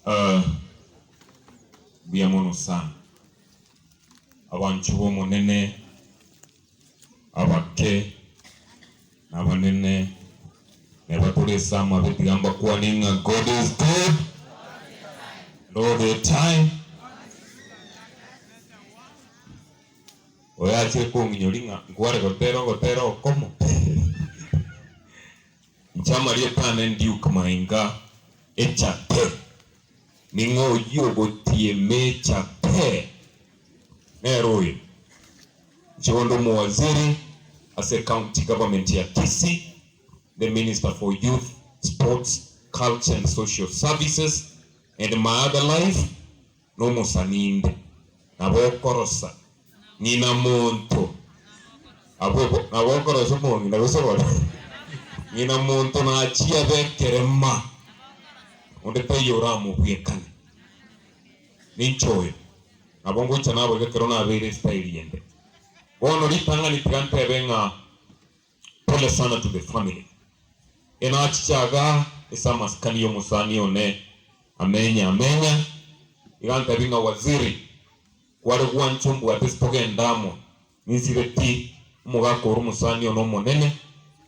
Eh, mbuya mono sana. Abanchwa b'Omonene, abake na abanene, neba tore ase amabe tiga mbakwane ng'a God is good and all the time. Oyo achire kong'inyori ng'a nkware gotera ogotera okomo. Inche amarieta ane Duke Mainga Echate. Ning'o oyio ogotiema echate? Nere oyo. Inche onde omowaziri ase county government ya Kisii, the minister for youth, sports, culture and social services and my other life nomosani inde. Nabo okorosa ng'ina monto abwo nabo okorosa omong'ina gose bono ng'ina monto nachie abe ekerema onde taiyo oramobwekane. Ninche oyo nabo ngocha naboigo ekero nabeire estyle ende. Bono ritang'ani tiga ntebe ng'a pole sana to the family. Enachiche igaa ase amasikani y'omosani one Amenya amenya, iga ntebi ng'a waziri kware gwancha ombwate ase togende amo, ninsire ti omogaka ore omosani one omonene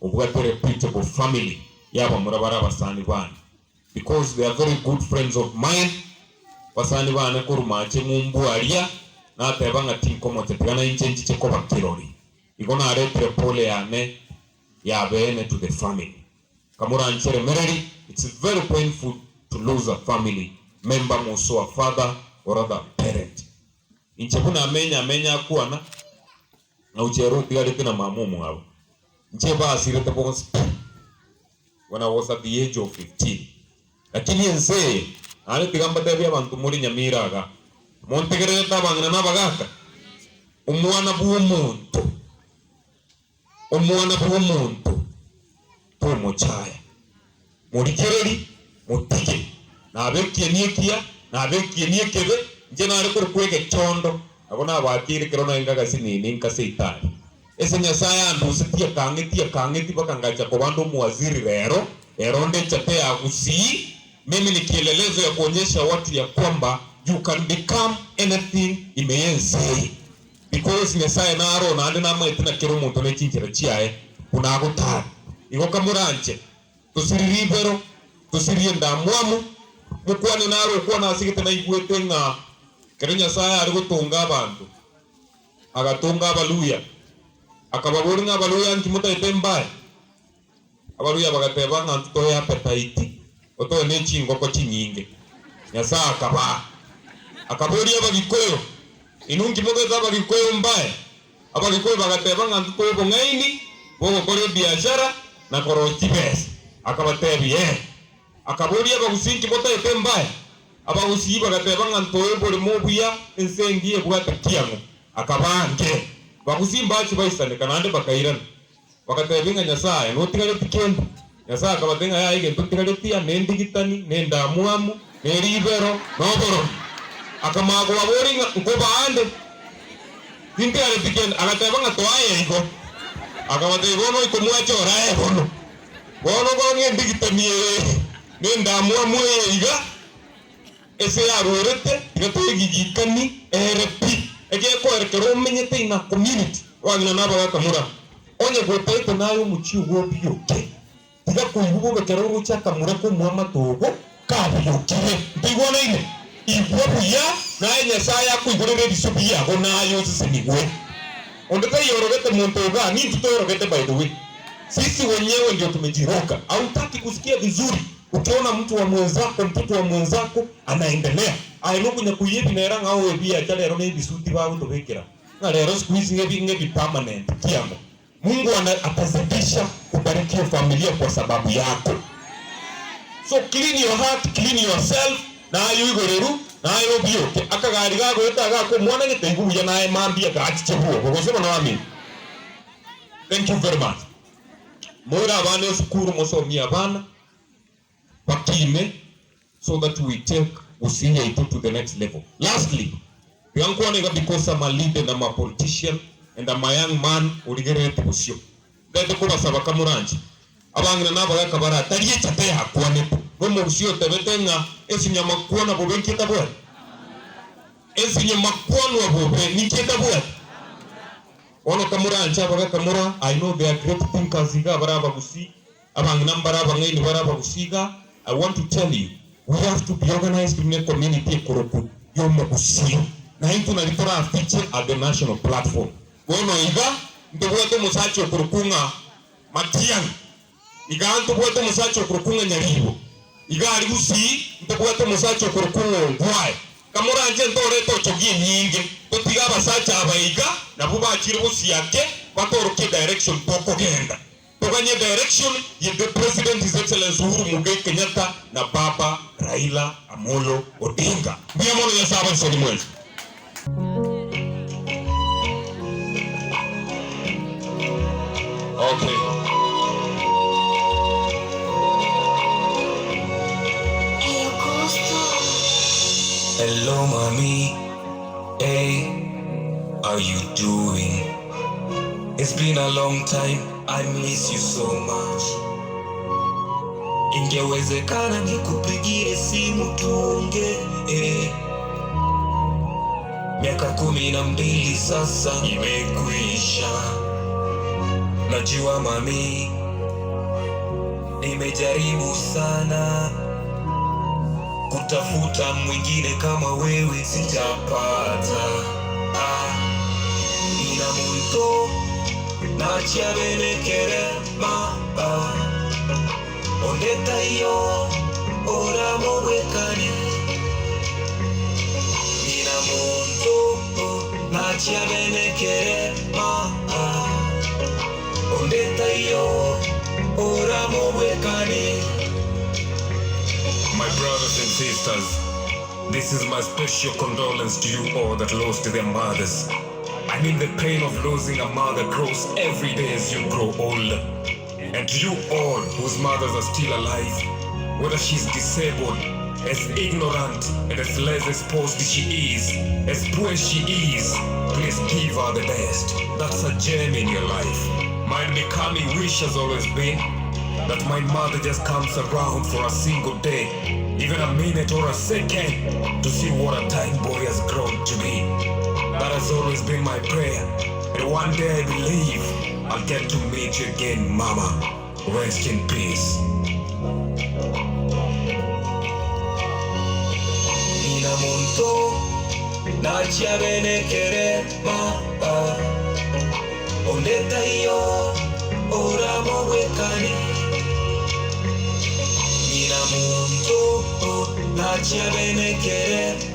obwate reputable family y'abamura bare abasani bane because they are very good friends of mine, basani bane korwa mache ng'umbu aria, nateba ng'a tinkomocha tiga nainche nchiche koba kirori. Igo naretire pole yane yabeene to the family. Kamoranche remereri it's very painful to lose a family member moso a father or other parent. Inche buna amenye amenye akwana na uchere otigarete na mama omwabo. Inche basirete bonsi pi when I was at the age of 15. Lakini ense eye naende tiga mbatebie abanto more Nyamira iga montegererete abang'ina na abagaka omwana bw'omonto. Omwana bw'omonto tomochaya, morigererie, motige, nabe ekieni ekiya, nabe ekieni ekebe, inche nare korokwa egechondo, nabo nabakeire ekero naye ngagasinini nkase Italy. Ase Nyasae andusetie akang'etia akang'etia mpaka ngacha koba nde omowaziri rero, rero nde echate ya Gusii, mimi ni kielelezo ya kuonyesha watu ya kwamba you can become anything ime y'ense eye. Because Nyasae naro naende namaete na kera omonto ne chinchera chiaye buna agotara. Igo kamoranche, tosirie ribero, tosirie endamwamu, mokwane naro okwana ase gete naigwete ng'a ekero Nyasae are gotonga abanto, agatonga Abaluya, akababoria ng'a Abaluya nki motaete mbae? Abaluya bagateba ng'a ntotoe appetite, otoe ne chingoko chinyinge. Nyasae akabaa. Akaboria Abagikuyu, Inwe nki mogete Abagikuyu mbae? Abagikuyu bagateba ng'a ntotoe obong'aini bw'ogokora ebiashara na korosia chibesa. Akabatebia, Ee. Akaboria Abagusii, Nki motaete mbae? Abagusii bagateba ng'a ntoe oboremo obuya, ense engiya ebwate kiang'o. Akabaa, Nge. Abagusii mbachi baisaneka naende bakairana. Bagateebia ng'a Nyasae notigareti kende. Nyasae akabatebia ng'a yaya egento ntigareti aa nendigitani, na endamwamu, ne ribero, na oborogi. Akamanya kobaboria ng'a nkobaa nde? Tintigareti kende. Agateba ng'a toaye igo. Akabatebia bono oike mwache orae bono. Bono okora ng'a endigitani eye na endamwamu eye iga ase yarwerete, tiga toegigikani ere pi. Egekoera ekero omenyete in a community, abang'ina na abagaka mura, onye gotaete naye omochie ogo obioke, tiga koigwa bobe ekero oroche akamura k'omoamate ogo kabiokire. Ntoigwanaine? Igwa buya, naye Nyasae akoigorere ebiso biago naye osesenigwe. Onde taiyo orogete monto igaa, nintwe toerogete by the way. Sisi wenyewe ndio tumejiroga. Hautaki kusikia vizuri. Ukiona mtu wa mwenzako, mtoto wa mwenzako anaendelea, aye nokonya koiywa ebinera ng'a oo ebiacha rero na ebisuti bagotobekera, ng'a rero siku hizi ng'ebi ng'ebi permanent kiang'o. Mungu ana atazidisha kubariki hiyo familia kwa sababu yako. So clean your heart, clean yourself, naye oigoreru, naye obioke. Akagari gagoeta iga aka omwana gete igwa buya naye mambia gachiche bwogo, gose bono amina. Thank you very much. Moire abana esukuru mosomie abana bakine so that we take Gusii yaito to the next level. Lastly, tiga nkwane iga because I'm a leader and I'm a politician and I'm a young man origerereti bosio. Ntagete kobasaba kamoranche abang'ina na abagaka bare atari echate yakwanete. Omogusii otebete ng'a esinyama kwana bobe nki etabwati? Esinyama kwanwa bobe ninki etabwati? Bono kamoranche abagaka mora, I know they are great thinkers iga abare abagusii, abang'ina mbare abang'aini bare abagusii iga, I want to tell you, we have to be organized buna ecommunity ekoroku y'omogusii, naintwe nari torafiche at the national platform. Bono iga ntobwate omosacha okorokwa ng'a Matiang'i, iga ntobwate omosacha okorokwa ng'a Nyaribo, iga aria Gusii ntobwate omosacha okorokwa ng'a Ongwae. Kamoranche ntorete ochogi enyinge, totige abasacha aba iga nabwo bachire gosiake batorokie direction tokogenda. Toganye direction ye the President His Excellency Uhuru Muigai Kenyatta na Baba Raila Amolo Odinga. Mbuya mono Nyasae abasesenie mwensi. Okay. Hello, mommy. Hey, how you doing? It's been a long time. I miss you so much. Ingewezekana nikupigie simu tuongee. Eh. Miaka 12 sasa imekwisha. Najua mami, nimejaribu sana kutafuta mwingine kama wewe sijapata. Ah, nina muntu nachiabenekere ma ah. Ondeta iyo oramobwekani nina muntu nachiabenekere ma ah. Ondeta iyo oramobwekani. My brothers and sisters, this is my special condolence to you all that lost their mothers. I mean, the pain of losing a mother grows every day as you grow older. And to you all whose mothers are still alive, whether she's disabled, as ignorant and as less exposed she is, as poor as she is, please give her the best. That's a gem in your life. My becoming wish has always been that my mother just comes around for a single day, even a minute or a second, to see what a time boy has grown to be. That has always been my prayer. And one day I believe I'll get to meet you again, Mama. Rest in peace. Nina muntu nachiabenekere ma ah. Ondeta iyo oramobwekani Nina muntu nachiabenekere.